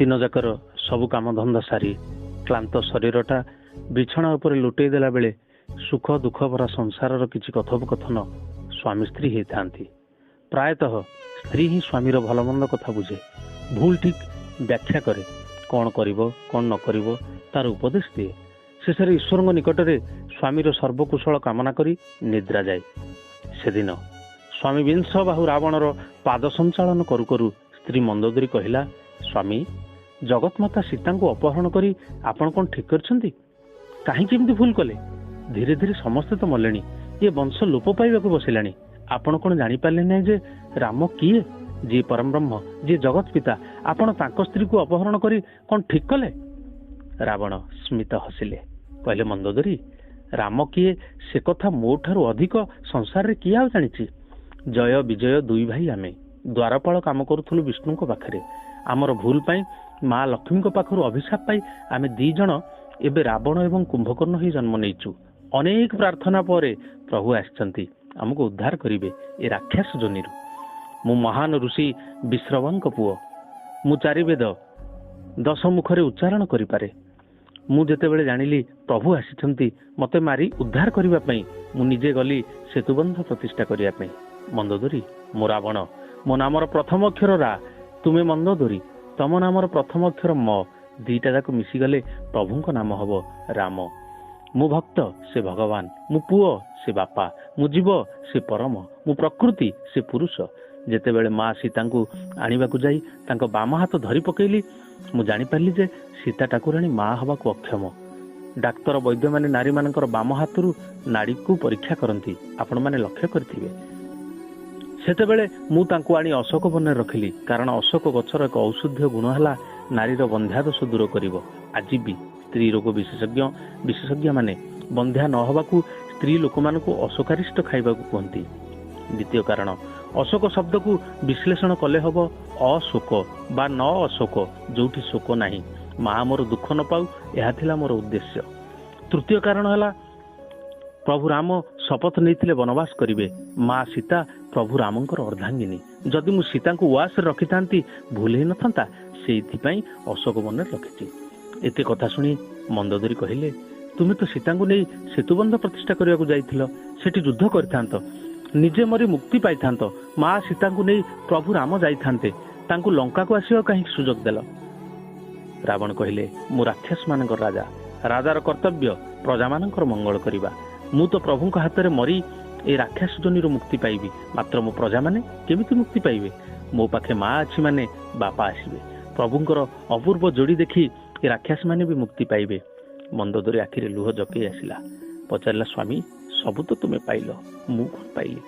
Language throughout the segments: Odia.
ଦିନଯାକର ସବୁ କାମଧନ୍ଦା ସାରି କ୍ଳାନ୍ତ ଶରୀରଟା ବିଛଣା ଉପରେ ଲୁଟେଇ ଦେଲା ବେଳେ ସୁଖ ଦୁଃଖ ଭରା ସଂସାରର କିଛି କଥୋପକଥନ ସ୍ୱାମୀ ସ୍ତ୍ରୀ ହେଇଥାନ୍ତି। ପ୍ରାୟତଃ ସ୍ତ୍ରୀ ହିଁ ସ୍ୱାମୀର ଭଲମନ୍ଦ କଥା ବୁଝେ, ଭୁଲ ଠିକ୍ ବ୍ୟାଖ୍ୟା କରେ, କ'ଣ କରିବ କ'ଣ ନ କରିବ ତାର ଉପଦେଶ ଦିଏ। ଶେଷରେ ଈଶ୍ୱରଙ୍କ ନିକଟରେ ସ୍ୱାମୀର ସର୍ବକୁଶଳ କାମନା କରି ନିଦ୍ରା ଯାଏ। ସେଦିନ ସ୍ୱାମୀ ବିଂଶ ବାହୁ ରାବଣର ପାଦ ସଞ୍ଚାଳନ କରୁ କରୁ ସ୍ତ୍ରୀ ମନ୍ଦୋଦରୀ କହିଲା, ସ୍ୱାମୀ, ଜଗତମାତା ସୀତାଙ୍କୁ ଅପହରଣ କରି ଆପଣ କ'ଣ ଠିକ୍ କରିଛନ୍ତି? କାହିଁକି ଏମିତି ଭୁଲ କଲେ? ଧୀରେ ଧୀରେ ସମସ୍ତେ ତ ମଲେଣି, ଏ ବଂଶ ଲୋପ ପାଇବାକୁ ବସିଲାଣି। ଆପଣ କ'ଣ ଜାଣିପାରିଲେ ନାହିଁ ଯେ ରାମ କିଏ? ଯିଏ ପରମବ୍ରହ୍ମ, ଯିଏ ଜଗତ ପିତା, ଆପଣ ତାଙ୍କ ସ୍ତ୍ରୀକୁ ଅପହରଣ କରି କ'ଣ ଠିକ୍ କଲେ? ରାବଣ ସ୍ମିତ ହସିଲେ, କହିଲେ, ମନ୍ଦୋଦରୀ, ରାମ କିଏ ସେ କଥା ମୋ ଠାରୁ ଅଧିକ ସଂସାରରେ କିଏ ଆଉ ଜାଣିଛି? ଜୟ ବିଜୟ ଦୁଇ ଭାଇ ଆମେ ଦ୍ୱାରପାଳ କାମ କରୁଥିଲୁ ବିଷ୍ଣୁଙ୍କ ପାଖରେ। ଆମର ଭୁଲ ପାଇଁ ମା ଲକ୍ଷ୍ମୀଙ୍କ ପାଖରୁ ଅଭିଶାପ ପାଇ ଆମେ ଦି ଜଣ ଏବେ ରାବଣ ଏବଂ କୁମ୍ଭକର୍ଣ୍ଣ ହୋଇ ଜନ୍ମ ନେଇଛୁ। ଅନେକ ପ୍ରାର୍ଥନା ପରେ ପ୍ରଭୁ ଆସିଛନ୍ତି ଆମକୁ ଉଦ୍ଧାର କରିବେ ଏ ରାକ୍ଷସ ଯୋନିରୁ। ମୁଁ ମହାନ ଋଷି ବିଶ୍ରବାଙ୍କ ପୁଅ। ମୁଁ ଚାରିବେଦ ଦଶ ମୁଖରେ ଉଚ୍ଚାରଣ କରିପାରେ। ମୁଁ ଯେତେବେଳେ ଜାଣିଲି ପ୍ରଭୁ ଆସିଛନ୍ତି ମୋତେ ମାରି ଉଦ୍ଧାର କରିବା ପାଇଁ, ମୁଁ ନିଜେ ଗଲି ସେତୁବନ୍ଧ ପ୍ରତିଷ୍ଠା କରିବା ପାଇଁ। ମନ୍ଦୋଦରୀ, ମୁଁ ରାବଣ, ମୋ ନାମର ପ୍ରଥମ ଅକ୍ଷର ରା, ତୁମେ ମନ୍ଦୋଦରୀ, ତମ ନାମର ପ୍ରଥମ ଅକ୍ଷର ମ, ଦିଟା ଯାକ ମିଶିଗଲେ ପ୍ରଭୁଙ୍କ ନାମ ହବ ରାମ। ମୁଁ ଭକ୍ତ, ସେ ଭଗବାନ। ମୁଁ ପୁଅ, ସେ ବାପା। ମୁଁ ଜୀବ, ସେ ପରମ। ମୁଁ ପ୍ରକୃତି, ସେ ପୁରୁଷ। ଯେତେବେଳେ ମା ସୀତାଙ୍କୁ ଆଣିବାକୁ ଯାଇ ତାଙ୍କ ବାମ ହାତ ଧରି ପକେଇଲି, ମୁଁ ଜାଣିପାରିଲି ଯେ ସୀତା ଠାକୁରାଣୀ ମା ହବାକୁ ଅକ୍ଷମ। ଡାକ୍ତର ବୈଦ୍ୟମାନେ ନାରୀମାନଙ୍କର ବାମ ହାତରୁ ନାଡ଼ୀକୁ ପରୀକ୍ଷା କରନ୍ତି, ଆପଣମାନେ ଲକ୍ଷ୍ୟ କରିଥିବେ। ସେତେବେଳେ ମୁଁ ତାଙ୍କୁ ଆଣି ଅଶୋକ ବନରେ ରଖିଲି, କାରଣ ଅଶୋକ ଗଛର ଏକ ଔଷଧୀୟ ଗୁଣ ହେଲା ନାରୀର ବନ୍ଧ୍ୟାଦୋଷ ଦୂର କରିବ। ଆଜି ବି ସ୍ତ୍ରୀ ରୋଗ ବିଶେଷଜ୍ଞମାନେ ବନ୍ଧ୍ୟା ନ ହେବାକୁ ସ୍ତ୍ରୀ ଲୋକମାନଙ୍କୁ ଅଶୋକାରିଷ୍ଟ ଖାଇବାକୁ କୁହନ୍ତି। ଦ୍ୱିତୀୟ କାରଣ, ଅଶୋକ ଶବ୍ଦକୁ ବିଶ୍ଳେଷଣ କଲେ ହବ ଅଶୋକ ବା ନ ଅଶୋକ, ଯୋଉଠି ଶୋକ ନାହିଁ। ମା ମୋର ଦୁଃଖ ନ ପାଉ, ଏହା ଥିଲା ମୋର ଉଦ୍ଦେଶ୍ୟ। ତୃତୀୟ କାରଣ ହେଲା ପ୍ରଭୁ ରାମ ଶପଥ ନେଇଥିଲେ ବନବାସ କରିବେ। ମା ସୀତା ପ୍ରଭୁ ରାମଙ୍କର ଅର୍ଦ୍ଧାଙ୍ଗିନୀ। ଯଦି ମୁଁ ସୀତାଙ୍କୁ ଉଆସରେ ରଖିଥାନ୍ତି ଭୁଲ ହେଇନଥାନ୍ତା, ସେଇଥିପାଇଁ ଅଶୋକ ବନରେ ରଖିଛି। ଏତେ କଥା ଶୁଣି ମନ୍ଦୋଦରୀ କହିଲେ, ତୁମେ ତ ସୀତାଙ୍କୁ ନେଇ ସେତୁବନ୍ଧ ପ୍ରତିଷ୍ଠା କରିବାକୁ ଯାଇଥିଲ, ସେଠି ଯୁଦ୍ଧ କରିଥାନ୍ତ, ନିଜେ ମରି ମୁକ୍ତି ପାଇଥାନ୍ତ। ମା ସୀତାଙ୍କୁ ନେଇ ପ୍ରଭୁ ରାମ ଯାଇଥାନ୍ତେ, ତାଙ୍କୁ ଲଙ୍କାକୁ ଆସିବାକୁ କାହିଁକି ସୁଯୋଗ ଦେଲ? ରାବଣ କହିଲେ, ମୁଁ ରାକ୍ଷସମାନଙ୍କର ରାଜା। ରାଜାର କର୍ତ୍ତବ୍ୟ ପ୍ରଜାମାନଙ୍କର ମଙ୍ଗଳ କରିବା। ମୁଁ ତ ପ୍ରଭୁଙ୍କ ହାତରେ ମରି ଏ ରାକ୍ଷସ ଯୋନିରୁ ମୁକ୍ତି ପାଇବି, ମାତ୍ର ମୋ ପ୍ରଜାମାନେ କେମିତି ମୁକ୍ତି ପାଇବେ? ମୋ ପାଖେ ମା ଅଛି ମାନେ ବାପା ଆସିବେ। ପ୍ରଭୁଙ୍କର ଅପୂର୍ବ ଯୋଡ଼ି ଦେଖି ଏ ରାକ୍ଷସମାନେ ବି ମୁକ୍ତି ପାଇବେ। ମନ୍ଦୋଦରୀ ଆଖିରେ ଲୁହ ଜକେଇ ଆସିଲା। ପଚାରିଲା, ସ୍ୱାମୀ, ସବୁ ତ ତୁମେ ପାଇଲ, ମୁଁ କଣ ପାଇଲି?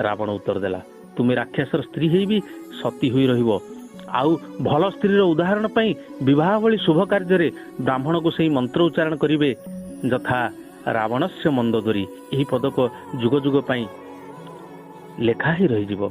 ରାବଣ ଉତ୍ତର ଦେଲା, ତୁମେ ରାକ୍ଷସର ସ୍ତ୍ରୀ ହେଇ ବି ସତୀ ହୋଇ ରହିବ। ଆଉ ଭଲ ସ୍ତ୍ରୀର ଉଦାହରଣ ପାଇଁ ବିବାହ ଭଳି ଶୁଭ କାର୍ଯ୍ୟରେ ବ୍ରାହ୍ମଣକୁ ସେଇ ମନ୍ତ୍ର ଉଚ୍ଚାରଣ କରିବେ, ଯଥା ରାବଣସ୍ୟ ମନ୍ଦୋଦରୀ। ଏହି ପଦକ ଯୁଗ ଯୁଗ ପାଇଁ ଲେଖା ହେଇ ରହିଯିବ।